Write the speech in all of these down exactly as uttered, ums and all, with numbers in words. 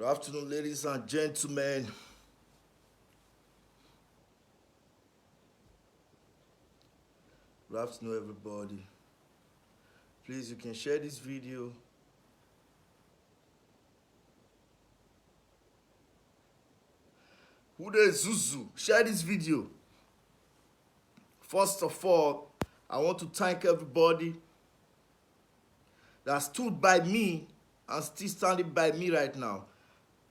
Afternoon, ladies and gentlemen. Good afternoon, everybody. Please, you can share this video. Who dey Zuzu? Share this video. First of all, I want to thank everybody that stood by me and still standing by me right now.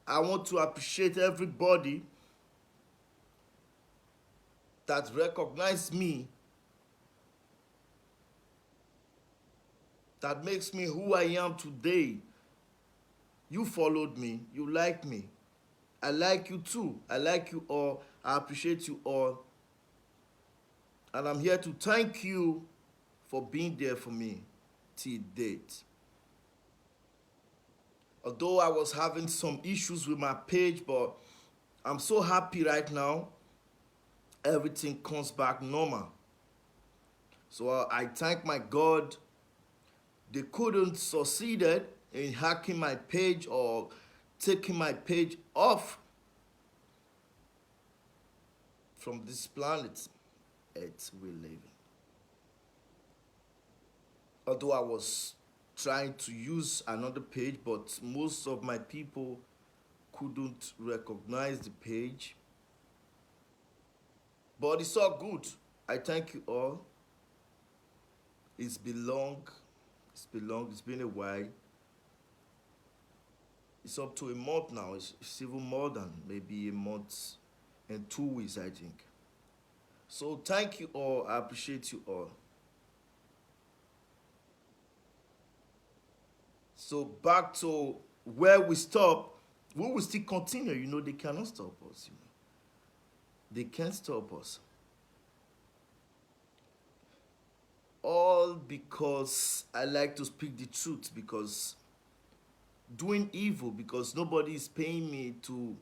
I want to appreciate everybody that recognized me, that makes me who I am today. You followed me, you like me. I like you too. I like you all. I appreciate you all. And I'm here to thank you for being there for me till date. Although I was having some issues with my page, but I'm so happy right now. Everything comes back normal. So I, I thank my God. They couldn't succeeded in hacking my page or taking my page off from this planet Earth we live in. Although I was trying to use another page, but most of my people couldn't recognize the page. But it's all good. I thank you all. It's been long. It's been long. It's been a while. It's up to a month now. It's, it's even more than maybe a month and two weeks, I think. So thank you all. I appreciate you all. So back to where we stop. We will still continue. You know, they cannot stop us. You know, they can't stop us. All because I like to speak the truth, because doing evil, because nobody is paying me to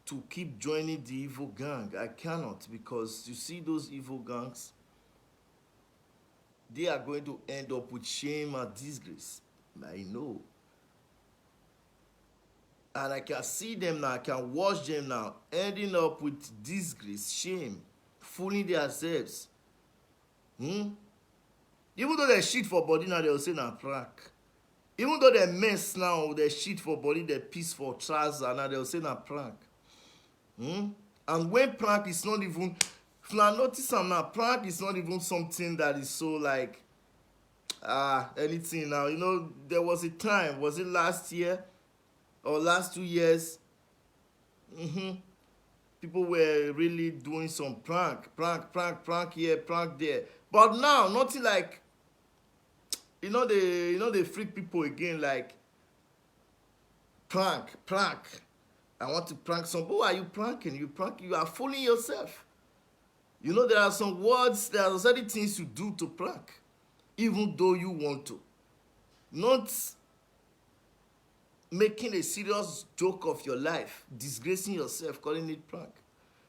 to keep joining the evil gang. I cannot, because you see those evil gangs, they are going to end up with shame and disgrace. I know. And I can see them now, I can watch them now, ending up with disgrace, shame, fooling themselves. Hmm? Even though they shit for body now, they'll say na prank. Even though they mess now, they shit for body, they piss for trouser now, they'll say na prank. Hmm? And when prank is not even, if una notice am now, prank is not even something that is so like, ah, anything now. You know, there was a time, was it last year or last two years? Mm-hmm. People were really doing some prank, prank, prank, prank here, prank there. But now, nothing like, you know, they, you know, they freak people again, like, prank, prank. I want to prank some. Who are you pranking? You prank, you are fooling yourself. You know, there are some words, there are certain things you do to prank, even though you want to. Not making a serious joke of your life, disgracing yourself, calling it prank.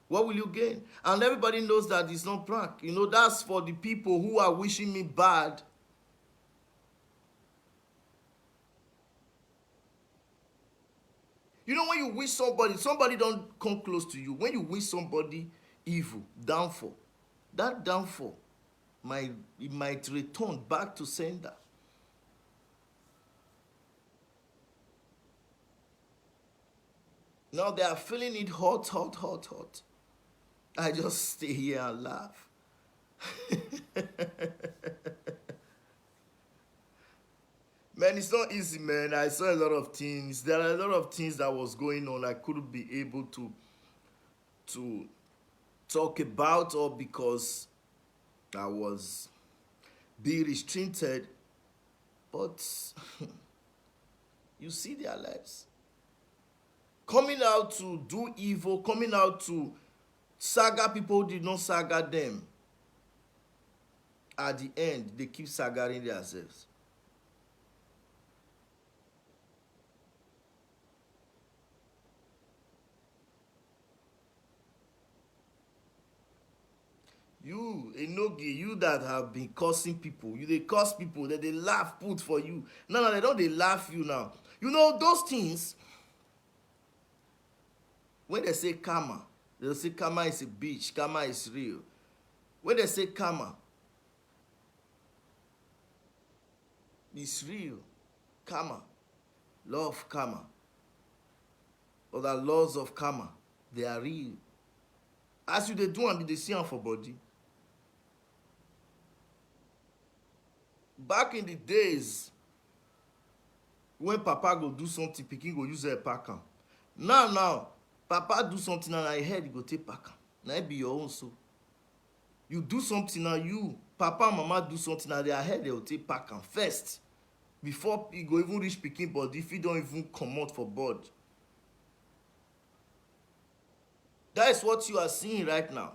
What will you gain? And everybody knows that it's not prank. You know, that's for the people who are wishing me bad. You know, when you wish somebody, somebody don't come close to you. When you wish somebody evil, downfall, that downfall might, it might return back to sender. Now they are feeling it hot, hot, hot, hot. I just stay here and laugh. Man, it's not easy, man. I saw a lot of things. There are a lot of things that was going on I couldn't be able to to talk about, or because I was being restricted. But you see their lives. Coming out to do evil, coming out to saga people who did not saga them. At the end, they keep sagaring themselves. You, Enogi, you that have been cursing people, you they curse people, that they laugh put for you. No, no, they don't, they laugh you now. You know, those things, When they say karma, they say karma is a bitch, karma is real. When they say karma, it's real. Karma, law of karma, or the laws of karma, they are real. As you dey do am, you dey see am for body. Back in the days, when papa go do something, pikin go use head pack am. Now, now, papa do something, and na your head you go take pack am. Na it be your own so. You do something, now you, papa and mama do something, na their head they go take pack am first. Before e go even reach pikin body, if e don even comot for board. That is what you are seeing right now.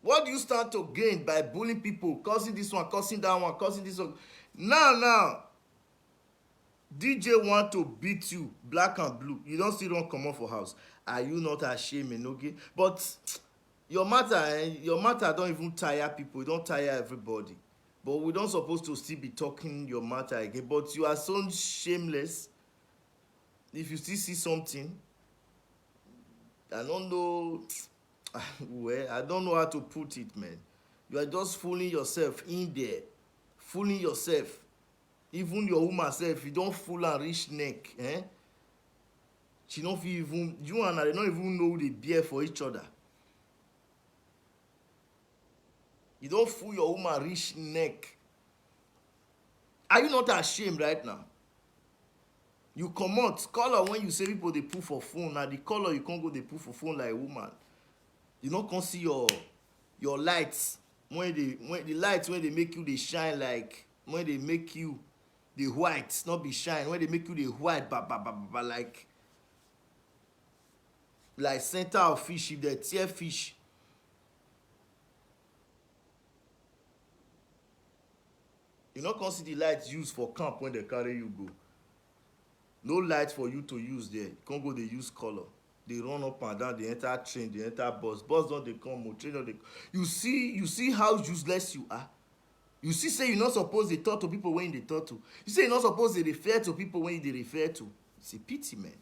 What do you stand to gain by bullying people, cursing this one, cursing that one, cursing this one? Now, now, D J want to beat you, black and blue. You don't still don't come off for house. Are you not ashamed, Enoge? But your matter, eh, your matter don't even tire people. You don't tire everybody. But we don't supposed to still be talking your matter again. But you are so shameless. If you still see something, I don't know. Well, I don't know how to put it, man. You are just fooling yourself in there. Fooling yourself. Even your woman self, you don't fool and reach neck. Eh? She don't feel even, you and I don't even know the beer for each other. You don't fool your woman reach neck. Are you not ashamed right now? You comot color when you say people they put for phone. Now the color you can't go they put for phone like woman. You not can see your your lights when they when the lights when they make you they shine like when they make you the white not be shine when they make you the white ba ba ba ba ba, like like center of fish if they tear fish. You no come see the light use for camp when they carry you go. No light for you to use there. You can't go they use color. They run up and down, they enter train, they enter bus. Bus don't they come, oh, train don't they. You see, you see how useless you are. You see, say you not supposed to talk to people when they talk to. You say you not supposed to refer to people when they refer to. It's a pity, man.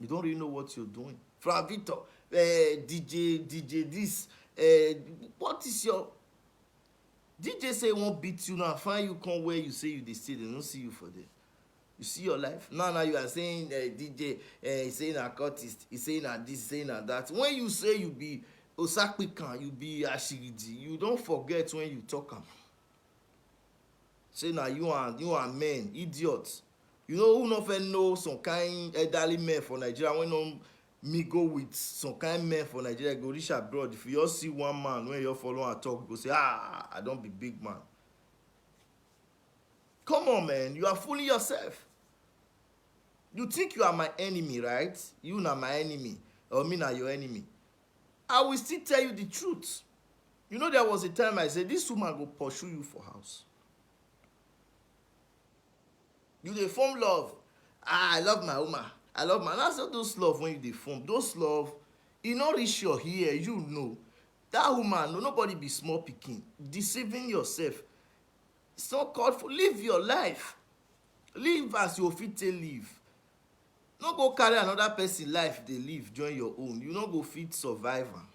You don't really know what you're doing. From Victor, uh, D J, D J, this, uh, what is your D J say won't beat you now. Find you come where you say you dey stay. They don't see you for there. You see your life now. Now you are saying uh, D J, uh, he's saying a cultist, he's saying a this, saying a that. When you say you be Osakpikan, you be Ashiridi, you don't forget when you talk am. Say now you are you are men, idiot. You know who not fair know some kind elderly men for Nigeria when no me go with some kind men for Nigeria go reach abroad. If you all see one man when you follow and talk, you go say, ah, I don't be big man. Come on, man, you are fooling yourself. You think you are my enemy, right? You na my enemy, or me na your enemy. I will still tell you the truth. You know, there was a time I said, this woman go pursue you for house. You dey form love. Ah, I love my woman. I love my. That's all those love when you dey form. Those love, e no reach your here. You know that woman. No, nobody be small pikin. Deceiving yourself. It's not called for. Live your life. Live as you fit take live. No go carry another person life dey live join your own. You no go fit survive am.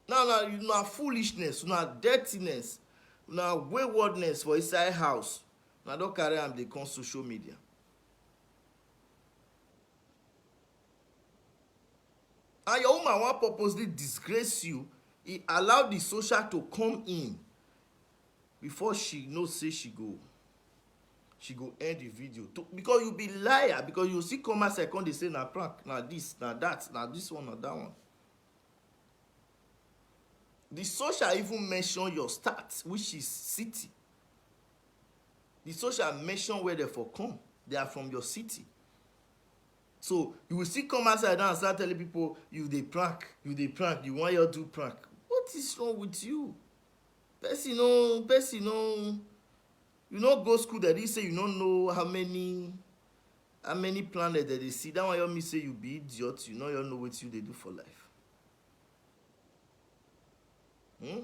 Now na you na foolishness, na dirtiness, na waywardness for inside house. Na don carry am dey come social media. And your woman wan purposely disgrace you. He allow the social to come in before she know say she go she go end the video to, because you be liar, because you still come outside come dey say na prank, na this, na that, na this one, na that one. The social even mention your start, which is city. The social mention where they for come. They are from your city. So you will still come outside now and start telling people you dey prank, you dey prank, you want your do prank. What is wrong with you? Person no, person no, you no go school. They didn't say you don't know how many how many planets that they see. That one you me say you be idiot. You know you know what you they do for life. Hmm?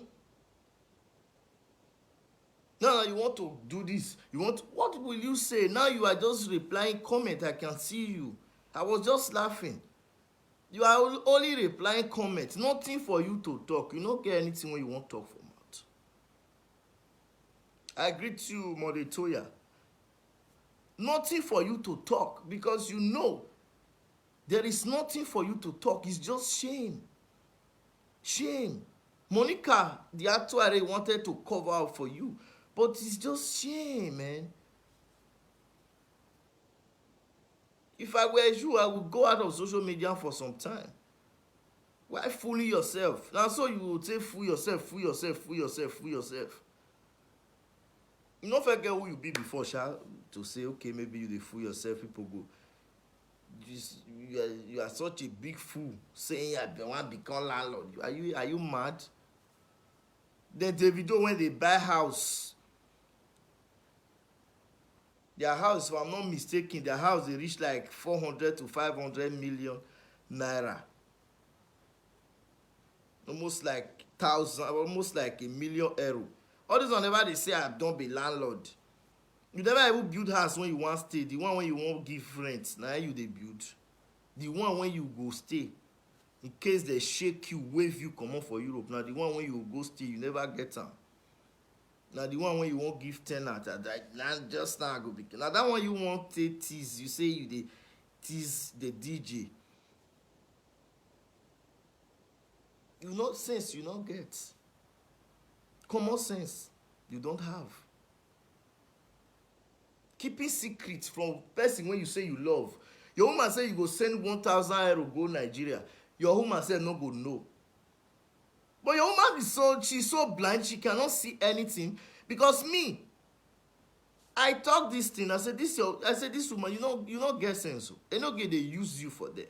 Now you want to do this. You want, what will you say? Now you are just replying comment. I can see you. I was just laughing. You are only replying comment. Nothing for you to talk. You no get anything wey you wan talk for mouth. I greet you, Mother Toya. Nothing for you to talk because you know there is nothing for you to talk. It's just shame. Shame. Monica, the actuary, wanted to cover up for you, but it's just shame, man. If I were you, I would go out of social media for some time. Why fooling yourself? Now, so you will say, "Fool yourself, fool yourself, fool yourself, fool yourself." You no fit get who you be before, sha, to say, "Okay, maybe you dey fool yourself." People go, "You, you, are, you are such a big fool, saying I be- wan become landlord. Are you, are you mad?" Then Davido, when they buy house, their house, if I'm not mistaken, their house, they reach like four hundred to five hundred million naira. Almost like thousand, almost like a million euro. All this one never dey say, "I don be landlord." You never even build house when you wan stay. The one when you wan give rent, na you dey build. The one when you go stay, in case they shake you, wave you comot for Europe, na the one when you go stay, you never get am. Na the one when you wan give tenant, ah, that, na just now I go be. Na that one you wan take tease. You say you dey tease the D J. You no sense, you no get. Common sense, you don't have. Keeping secret from person when you say you love. Your woman say you go send one thousand euro go Nigeria. Your woman say no go know. But your woman is so, she's so blind, she cannot see anything. Because me, I talk this thing. I said, "This your," I said, "This woman, you know, you no get sense. Oh. E no get, they use you for there."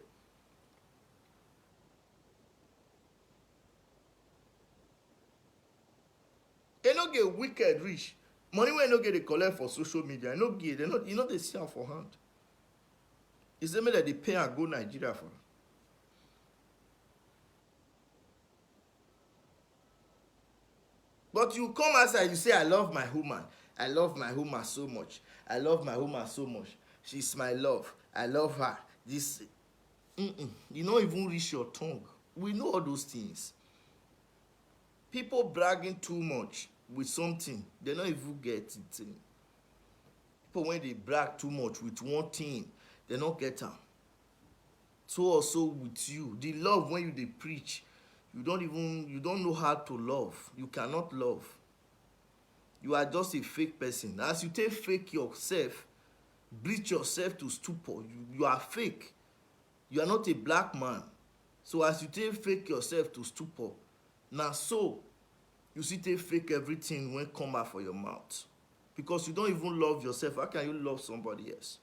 E no get wicked rich. Money wey e no get dey collect for social media. E no get, they no, you know they see am for hand. E say make dem dey pay am go Nigeria for am. But you come outside, you say, "I love my woman. I love my woman so much. I love my woman so much. She's my love. I love her." This, mm-mm, you no even reach your tongue. We know all those things. People bragging too much with something, they no even get it. People when they brag too much with one thing, they no get am. So also with you, the love when you dey preach, you don't even, you don't know how to love. You cannot love. You are just a fake person. As you take fake yourself, bleach yourself to stupor, you, you are fake. You are not a black man. So as you take fake yourself to stupor, na so you see take fake everything when come out for your mouth. Because you don't even love yourself. How can you love somebody else?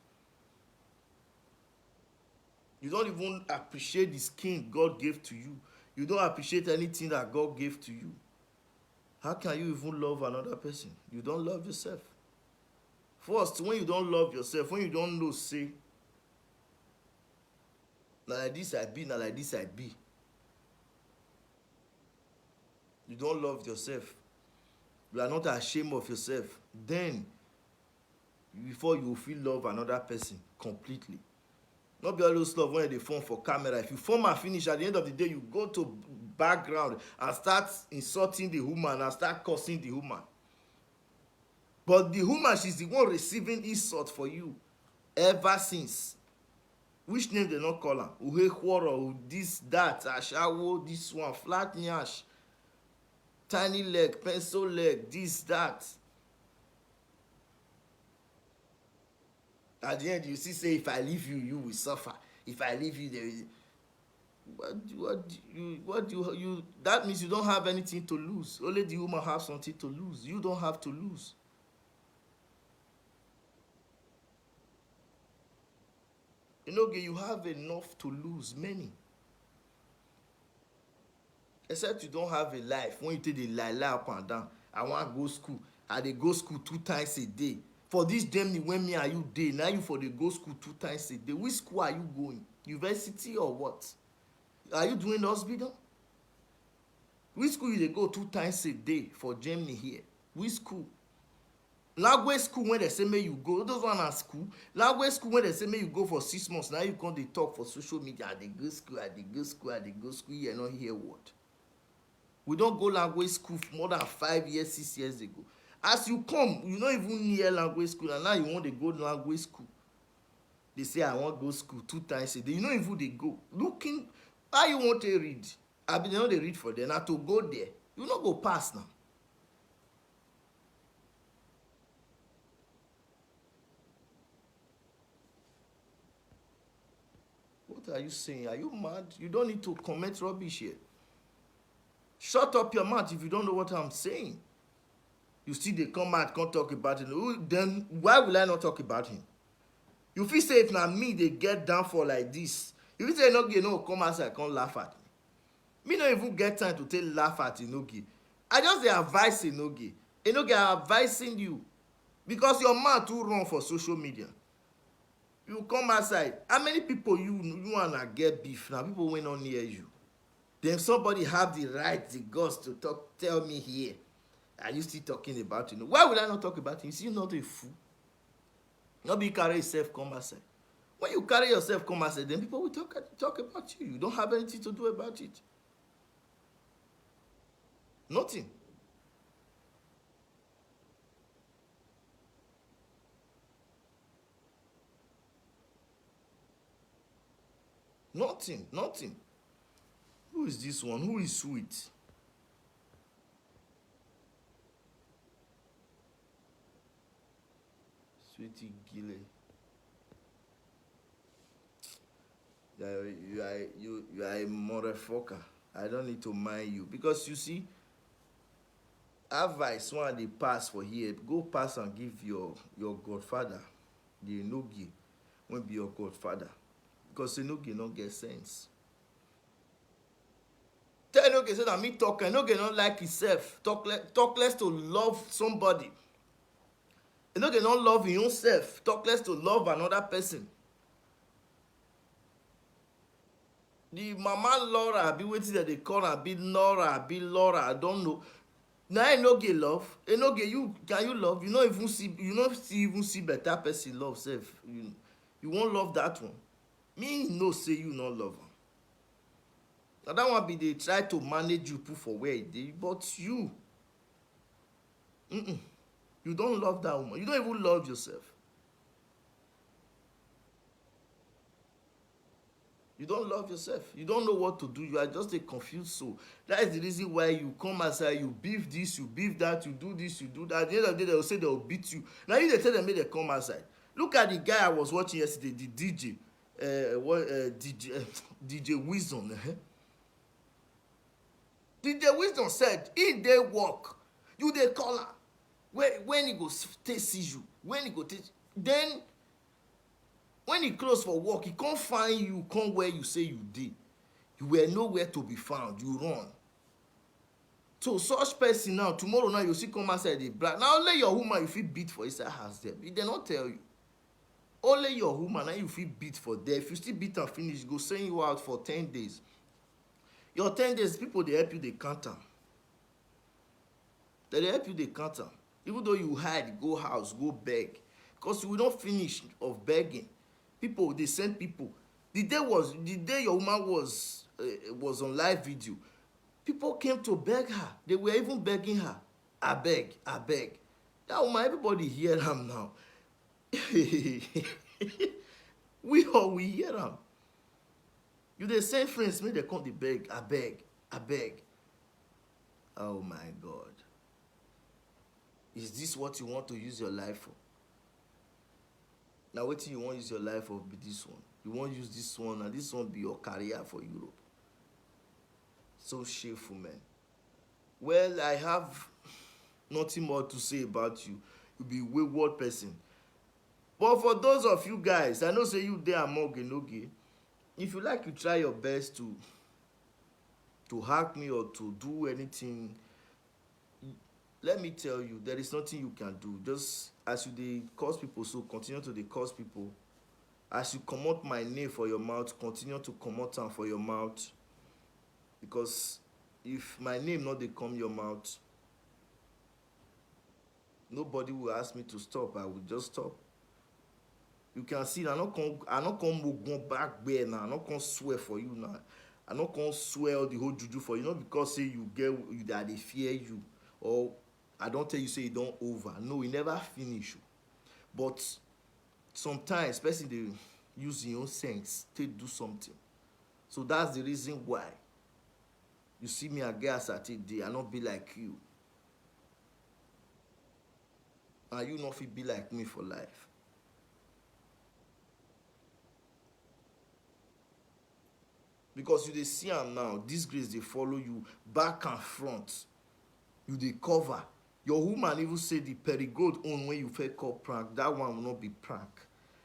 You don't even appreciate the skin God gave to you. You don't appreciate anything that God gave to you. How can you even love another person? You don't love yourself. First, when you don't love yourself, when you don't know, say, "Na like this I be, na like this I be." You don't love yourself. You are not ashamed of yourself. Then, before you feel love another person completely. Not be all those love when they form for camera. If you form and finish, at the end of the day, you go to background and start insulting the woman and start cursing the woman. But the woman, she's the one receiving insult for you ever since. Which name they not call her? Uhe Kworo, this, that, Ashawo, this one, flat nyash, tiny leg, pencil leg, this, that. At the end, you see, say, "If I leave you, you will suffer. If I leave you, there is," what, what do you, what do you, you, that means you don't have anything to lose. Only the woman has something to lose. You don't have to lose. You know, you have enough to lose, many. Except you don't have a life. When you take the lie, lie up and down. "I want go school. I dey go school two times a day." For this Germany, when me and you dey, now you for dey go school two times a day. Which school are you going? University or what? Are you doing hospital? Which school you dey go two times a day for Germany here? Which school? Language school wey dem say make you go, those one na school? Language school wey dem say make you go for six months, na you come dey talk for social media, "I dey go school, I dey go school, I dey go school," you no hear word. We don go language school more than five years, six years ago. As you come, you no even near language school, and now you wan dey go language school. Dey say, "I wan go school two times a day." You no even dey go. Looking, how you wan take read? Abi dem no dey read for there? Na to go there. You no go pass now. What are you saying? Are you mad? You don't need to comment rubbish here. Shut up your mouth if you don't know what I'm saying. You still dey come out, come talk about it. Who, then why will I not talk about him? You fit say if na me dey get down for like this, you fit say Enogie no come outside come laugh at me. Me no even get time to take laugh at Enogie. I just dey advise Enogie. Enogie, I'm advising you because your mouth too run for social media. You come outside. How many people you you and I get beef now? People wey no near you. Then somebody have the right, the guts to talk, tell me here. Are you still talking about you? Why would I not talk about him? Is he not a fool? No be carry yourself come outside. When you carry yourself come outside, then people will talk talk about you. You don't have anything to do about it. Nothing. Nothing, nothing. Who is this one? Who is sweet? Sweetie Gile. You are, you are, you, you are a motherfucker. I don't need to mind you because you see, advice one dey pass for here. Go pass and give your your godfather, the Enogie, wey be your godfather, because Enogie no get sense. Tell Enogie say na me talk. Enogie no like himself. Talk le talk less to love somebody. Enogie no love him own self. Talk less to love another person. The mama Laura, abi wetin dem dey call am, abi Laura, abi Laura, I don't know. Na Enogie love. Enogie, you can you love? You no even see, you no see even see better person love sef. You you wan love that one? Me know say you no love am. Na that one be dey try to manage you put for where e dey, but you, mm-mm, you don't love that woman. You don't even love yourself. You don't love yourself. You don't know what to do. You are just a confused soul. That is the reason why you come outside, you beef this, you beef that, you do this, you do that. At the end of the day, they will say they will beat you. Now you dey tell them make they come outside. Look at the guy I was watching yesterday, the D J, uh, what, uh, D J, uh, D J Wisdom. Eh? D J Wisdom said, he dey work. You dey call am. When, when he go s- take see you? When he go take? Then when he close for work, he come find you, come where you say you dey. You were nowhere to be found. You run. So such person now, tomorrow now, you see come outside dey brag. Now only your woman you fit beat for inside house there. If they not tell you. Only your woman now you fit beat for there. If you still beat and finish, go send you out for ten days. Your ten days, people they help you, they count am. They dey help you, they count am. Even though you hide, go house, go beg. Because you will not finish of begging. People, they send people. The day was the day your woman was uh, was on live video. People came to beg her. They were even begging her. I beg, I beg. That woman, everybody hear am now. We all we hear am. You dey send friends make dem come dey beg, I beg, I beg. Oh my God. Is this what you want to use your life for? Now wetin you wan use your life for be this one? You wan use this one, and this one be your career for Europe. So shameful, man. Well, I have nothing more to say about you. You be wayward person. But for those of you guys, I know say you dey among Enogie. If you like, you try your best to to hack me or to do anything. Let me tell you, there is nothing you can do. Just as you dey curse people, so continue to dey curse people. As you comot my name for your mouth, continue to comot am for your mouth. Because if my name no dey come your mouth, Nobody will ask me to stop. I will just stop. You can see, I not come, I not come go back there now. I not come swear for you now. I not come swear all the whole juju for you. Not because say you get you that they fear you, or I don't tell you say you don't over. No, you never finish. But sometimes person they use your own sense to do something. So that's the reason why you see me again as I take day. I not be like you. And you not fit be like me for life. Because you dey see am now, disgrace dey follow you back and front. You dey cover. Your woman even say the perigold own when you first call prank, that one will not be prank.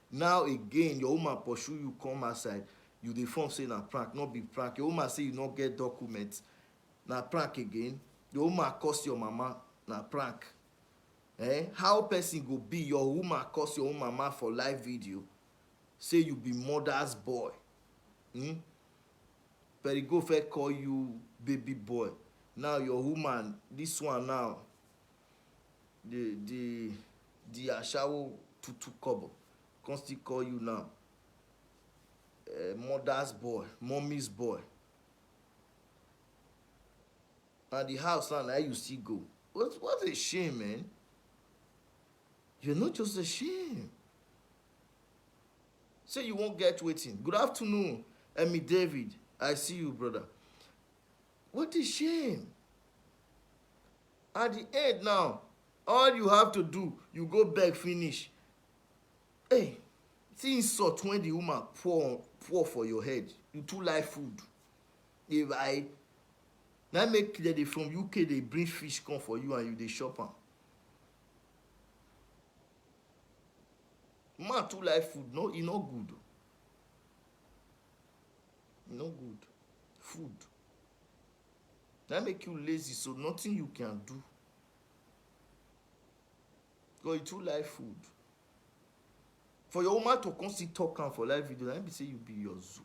Now again, your woman pursue you come outside. You dey form say na prank, not be prank. Your woman say you not get document, na prank again. Your woman curse your mama, na prank. Eh? How person go be your woman curse your own mama for live video? Say you be mother's boy. Hmm? Perigo first call you baby boy. Now your woman, this one now, the the the ashawo tutu kobo, come still call you now. Uh, mother's boy, mommy's boy. And the house now, now you still go. What what a shame, man. You're not just ashamed. Say you won't get waiting. Good afternoon, Emmy David. I see you, brother. What a shame. At the end now, all you have to do, you go beg finish. Hey, see insult when the woman pour pour for your head. You too like food. If I now make clear they from U K, they bring fish come for you and you they shop am. Man too like food, no, e no good. E no good. Food. That make you lazy, so nothing you can do. Because you too like food. For your woman to come still talk am for live video, let me say you be your zoo.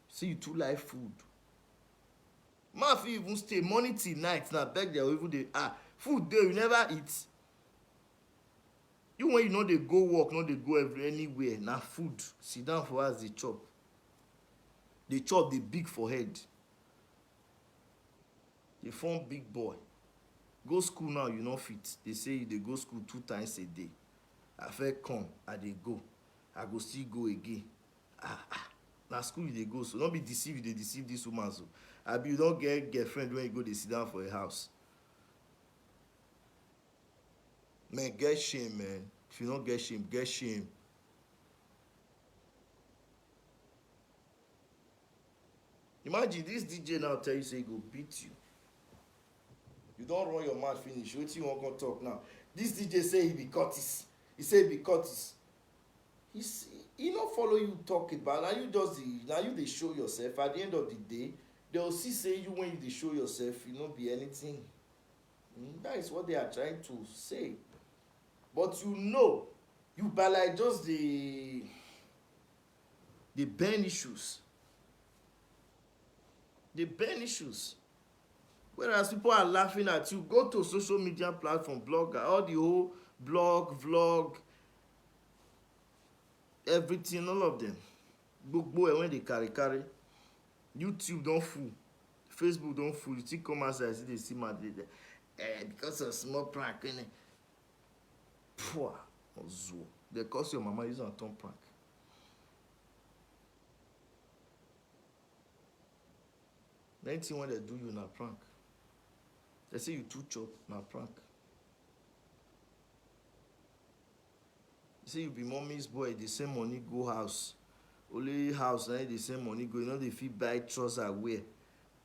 Say you too like food. Man fit even stay morning till night now, beg their even dey ah food dey you never eat. You when you no dey go work, no dey go every anywhere, na food. Sit down for house dey chop. Dey chop dey big for head. Dey form big boy. Go school now, you no fit. Dey say you dey go school two times a day. I fit come, I dey go. I go still go again. Ah ah. Na school you dey go, so no be deceive you dey deceive this woman so. Abi you don get girlfriend when you go dey sit down for a house? Man, get shame, man. If you no get shame, get shame. Imagine this D J now tell you say he go beat you. You don't run your mouth finish. What you want to talk now? This D J say he be Curtis. He say he be Curtis. He see, he not follow you talk about now. You just the now you they show yourself. At the end of the day, they'll see say you when you they show yourself, you not be anything. Mm, that is what they are trying to say. But you know, you by like just the the burn issues. The burn issues. Whereas people are laughing at you, go to social media platform, blogger, all the whole blog, vlog, everything, all of them. Gbogbo ẹ̀ when they carry carry. YouTube don't fool. Facebook don't fool. You still come outside, see they see my day there. Eh, because of small prank, innit? Poor. Ozuo. They curse your mama, use and turn prank. Anything when they do you na prank. They say you too chop, na prank. They say you be mommy's boy, the same money go house. Only house na the same money go. You know they fit buy trouser wear.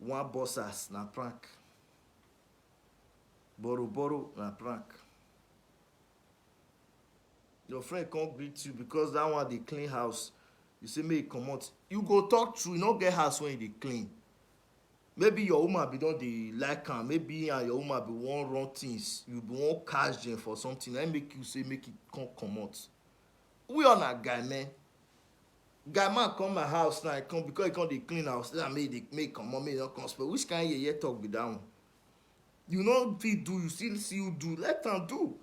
One bossers na prank. Borrow borrow na prank. Your friend can't greet you because that one they clean house. You say make e comot. You go talk true, you no get house when you dey clean. Maybe your woman be don dey like am, maybe and your woman be wan run things, you be wan catch dem for something, na im make you say make e come comot. We on a guy man. Guy man come my house now, I come because he come dey clean house, say make e dey make e comot, make e no come spoil. Which kind yeye talk be that one? You no fit do, you still see you do, let am do.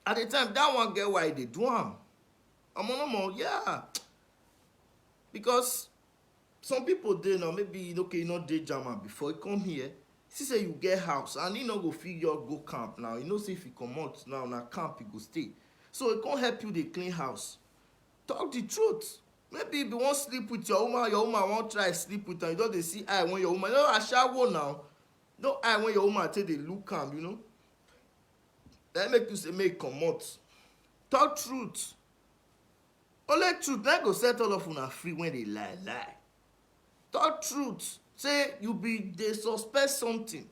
At the time, that one get why they do am. I'm on more, yeah. Because some people dey now, maybe, okay, you know, they jam am before you come here. See say you get house and you no go fit your go camp now. You know say if you comot now, na camp you go stay. So it can't help you dey clean house. Talk the truth. Maybe if you wan sleep with your woman, your woman wan try sleep with am. You don dey see eye when your woman, no ashawo now. No eye when your woman take dey look am, you know. That make you say make comot. Talk truth. Only truth na go set all of una free when they lie, lie. Talk truth. Say you be dey suspect something.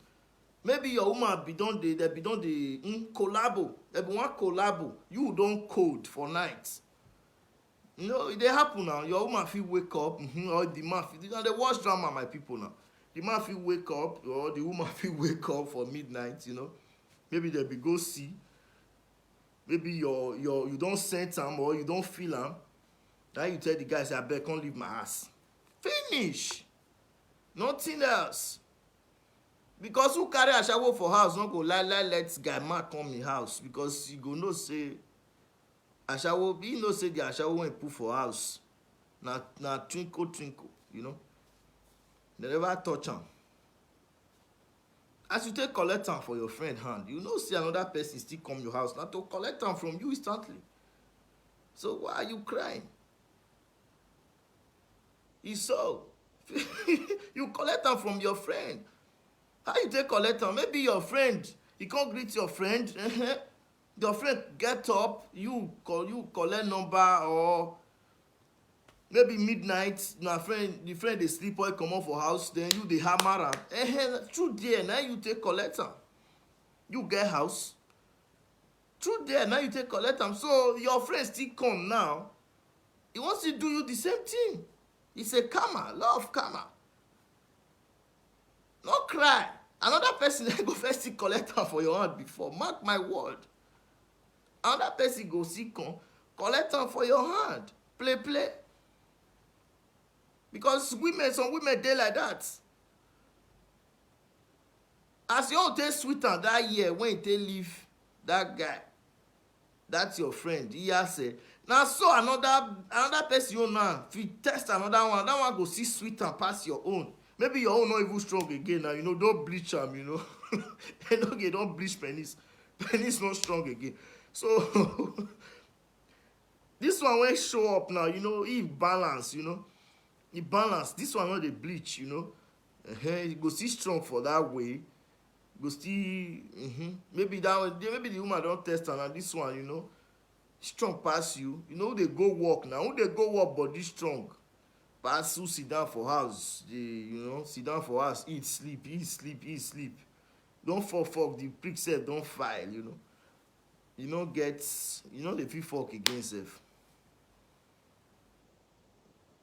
Maybe your woman be don dey, they be don dey mm, collabo. They be one collabo. You don cold for night. You know, it dey happen now. Your woman fit wake up, mm-hmm, or the man fit. You know, they watch drama, my people now. The man fit wake up, or the woman fit wake up for midnight. You know, maybe they be go see. Maybe your your you don't send am or you don't feel am. Now you tell the guy say, "Abeg, come leave my house." Finish. Nothing else. Because who carry ashawo for house no go lie lie let guy man come in house because you go know say ashawo, he know say the ashawo when put for house na na twinkle twinkle, you know. They never touch am. As you take collect am for your friend hand, you know say another person still come your house na to collect am from you instantly. So why are you crying? E so you collect am from your friend. How you take collect am? Maybe your friend, you come greet your friend, eh, your friend get up, you call, you collect number, or maybe midnight, na friend, the friend dey sleep or e comot for house, then you dey hammer am. Eh, through there, na you take collect am. You get house. Through there, na you take collect am. So your friend still come now. He wants to do you the same thing. It's a karma, law of karma. No cry. Another person go first still collect am for your hand before. Mark my word. Another person go still come, collect am for your hand. Play, play. Because women, some women dey like that. As you all take sweet am that year when you take leave that guy, that's your friend, he has a now so another another person you now if you test another one, that one go see sweet and pass your own. Maybe your own not even strong again now, you know, don't bleach am, you know. They don't get don't bleach penis. Penis not strong again. So this one when show up now, you know, he balance, you know. He balance. This one not the bleach, you know. Uh-huh. He go see strong for that way. Go still mm-hmm. Maybe that one, maybe the woman don't test am and this one, you know, strong pass you. You know, they go work now. Who they go work body strong? Pass who sit down for house. They, you know, sit down for house, eat, sleep, eat, sleep, eat, sleep. Don't fuck fuck the prick self, don't file, you know. You know, get, you know, they feel fuck against self.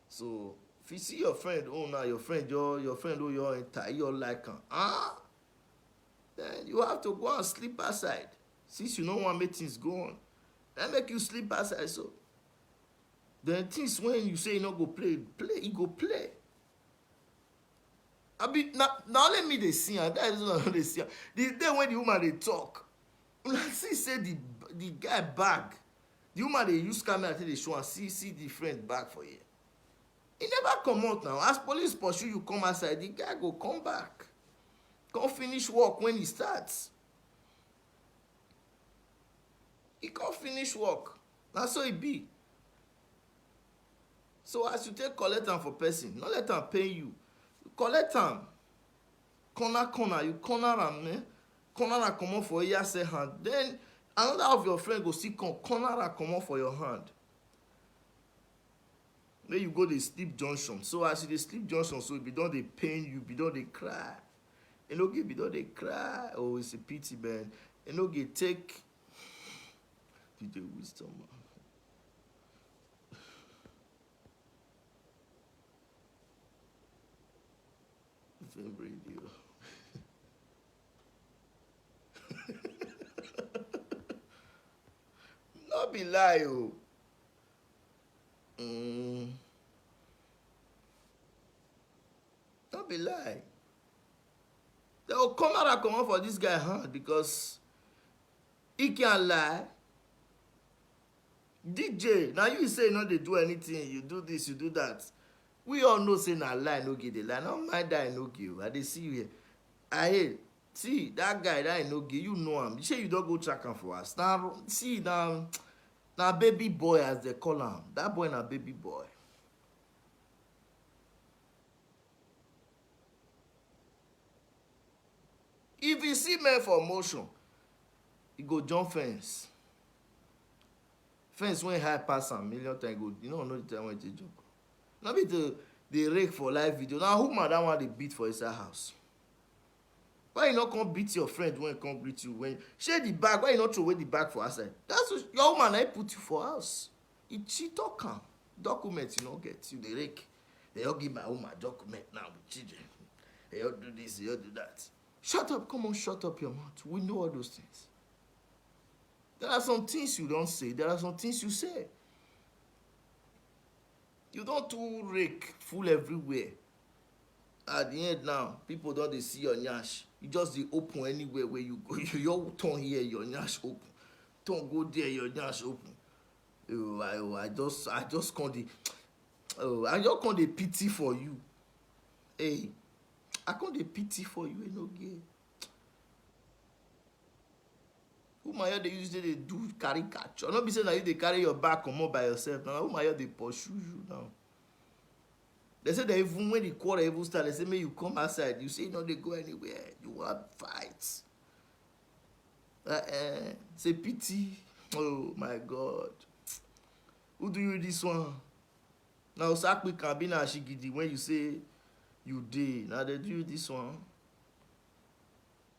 So if you see your friend, oh now your friend, your your friend, oh your entire your like am, ah, then you have to go and sleep outside. Since you no want make things go on, then make you sleep outside. So then things when you say you no go play, play, you go play. I be na na only me dey see am. That is why I no dey see am. The day when the woman dey talk, una see say the the guy bag, the woman dey use camera take dey show am. See see the friend bag for here. He never comot now. As police pursue you come outside, the guy go come back, come finish work when he starts. He come finish work. Na so e be. So as you take collect am for person, no let am pain you. Collect am corner corner, you corner am, eh? Corner am comot for ear sell hand. Then another of your friend go still come corner am comot for your hand. Make you go dey sleep junction. So as you dey sleep junction, so e be don dey pain you, be don dey cry. E no get be don dey cry. Oh, it's a pity, man. E no get take. D J Wisdom. F M radio. No be lie, oh. Mm. No be lie. They will come out and come out for this guy hand because he can lie. D J, now you say you no dey do anything, you do this, you do that. We all know say na lie Inogie dey lie. No mind that Inogie o. I dey see you here. I hate. See, that guy, that Inogie, you know am. Shey you don go track am for house? Na, see, na, na baby boy, as they call am. That boy na baby boy. If you see men for motion, you go jump fence. Fence wey high pass am million times, go, you no know the time wey you take jump. No be the, the rake for live video. Na woman that one dey beat for inside house. Why you no come beat your friend when come greet you? When share the bag, why you no throw away the bag for outside? That's what, your woman na put you for house. It, she talk am. Document you no get, you dey rake. They all give my woman document now with children. They all do this, they all do that. Shut up, come on, shut up your mouth. We know all those things. There are some things you don't say, there are some things you say. You don't too rake full everywhere. At the end now, people don't they see your nyash. You just dey open anywhere where you go. You your turn here, your nyash open. Turn go there, your nyash open. Oh, I, oh, I just, I just can't dey, oh, I just can't dey pity for you. Hey, I can't dey pity for you, Inogie. Woman, you dey use dey do caricature. No be say na you dey carry your bag comot by yourself. Now, woman, you dey pursue you now. They say that even when the quarrel even start, they say, "May you come outside." You say you no dey go anywhere. You want fight. Uh, uh, say pity. Oh my God. Who do you this one? Now, Osakpi can be na Ashigidi when you say you dey. Now they do you this one.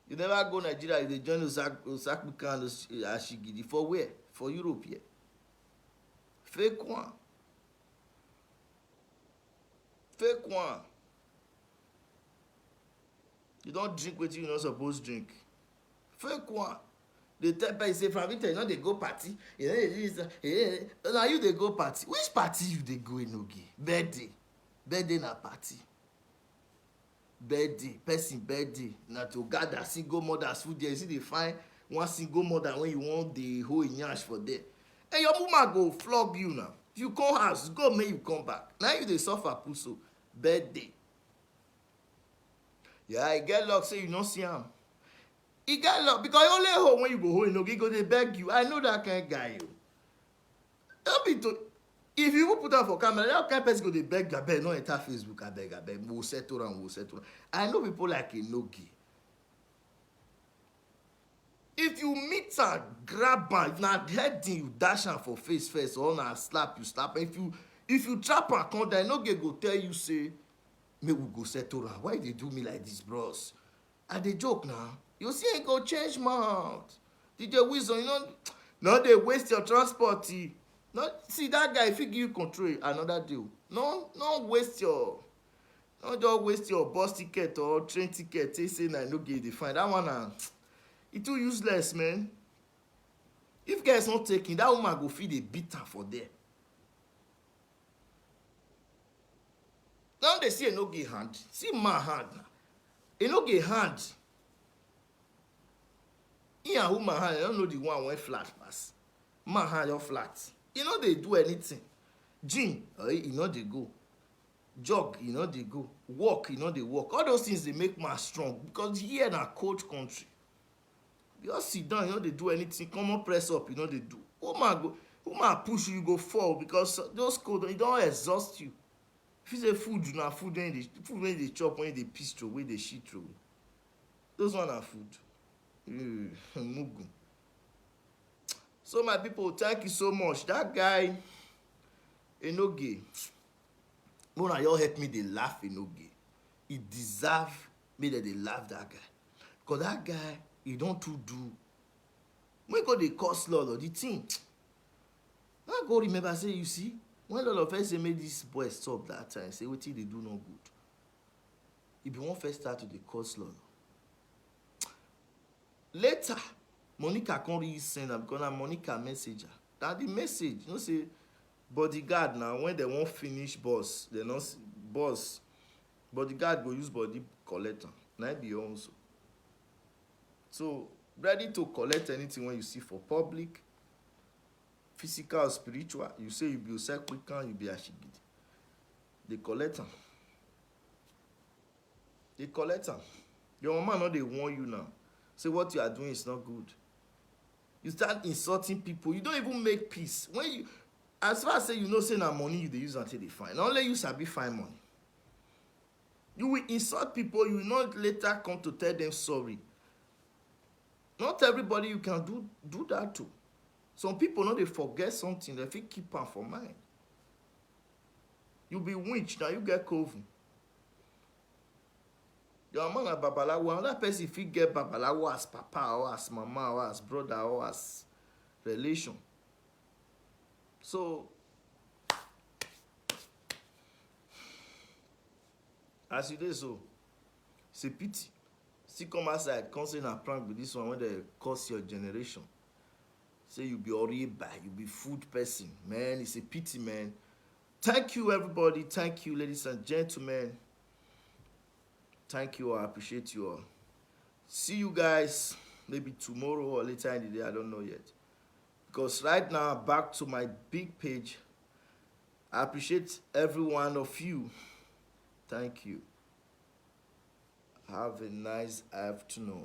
You never go Nigeria, you dey join Osak-, Osakpi can Osh-, Ashigidi. For where? For Europe here. Fake one. Fake one. You don't drink what you not supposed drink. Fake one. They tell people say, "From Italy, you know they go party." You know, it is, eh, now you they go party. Which party you they go, Inogie? Birthday. Birthday na party. Birthday, person birthday. Na to gather single mothers food there. You see, they find one single mother when you want the whole nyash for there. And your mama go flog you now. If you come house, go make you come back. Now you dey suffer, puso. Birthday. Yeah, I get luck, say you no see am. E get luck, because only home when you go home, no, he go dey beg you. I know that kind of guy, you. Don't be to, if you even put am for camera, that kind of person go dey beg you, "Abeg, no enter Facebook, abeg, abeg, we'll settle am, we'll settle am." I know people like Inogie. If you meet am, grab am, if na heading you dash am for face first, or na slap you slap am, if you, if you trap am come down, Inogie go tell you say, "Make we go settle am. Why you dey do me like this, bros?" I dey joke now. You see, he go change mouth. D J Wisdom, you know, no dey waste your transport. Eh. No, see that guy, if he give you control another day. No, no waste your, no just waste your bus ticket or train ticket. Say, say na no get the fine. That one, uh, it too useless, man. If guys not taking, that woman go feel the beat am for there. Now they see Inogie hand. See my hand now. Inogie hand. He and woman hand, I don't know the one went flat pass. My hand, you're flat. You know they do anything. Gym, uh, you know they go. Jog, you know they go. Walk, you know they walk. All those things, they make man strong. Because here na cold country. You all sit down, you know they do anything. Come on, press up, you know they do. Woman go, woman push you, you go fall, because those cold, it don't exhaust you. If you say food, na food, when they, food when they chop, when they piss through, when they shit through. Those one are food. Mm, mugu. So my people, thank you so much. That guy, Inogie, Mona, you all help me, they laugh Inogie. He deserve me that they laugh that guy. Because that guy, he don't too do. When God they cause law, the thing. Now go remember, say, you see, when all of us say make this boy stop that time, say wetin they do no good. If you want first start to the cause law. Later, Monica can't really send am because na Monica messenger. That the message, you know, say bodyguard now, when they won't finish boss, they not boss. Bodyguard go use body collect am. Na be also. So ready to collect anything when you see for public. physical or spiritual, you say you be Osepikan, you be Ashigidi. They collect am. They collect am. Your mama no dey warn you now. Say what you are doing is not good. You start insulting people. You don't even make peace. When you, as far as say you know say na money you dey use until they find. Only you sabi find money. You will insult people. You will not later come to tell them sorry. Not everybody you can do do that to. Some people no dey forget something. They fit keep am for mind. You be witch now. You get coven. Your man na babalawo. Another person fit get babalawo as papa or as mama or as brother or as relation. So as you dey so, it's a pity. Still come outside, come say na prank be this one when they curse your generation. Say you be oriba, you be food person. Man, it's a pity, man. Thank you, everybody. Thank you, ladies and gentlemen. Thank you. I appreciate you all. See you guys maybe tomorrow or later in the day. I don't know yet. Because right now, back to my big page. I appreciate every one of you. Thank you. Have a nice afternoon.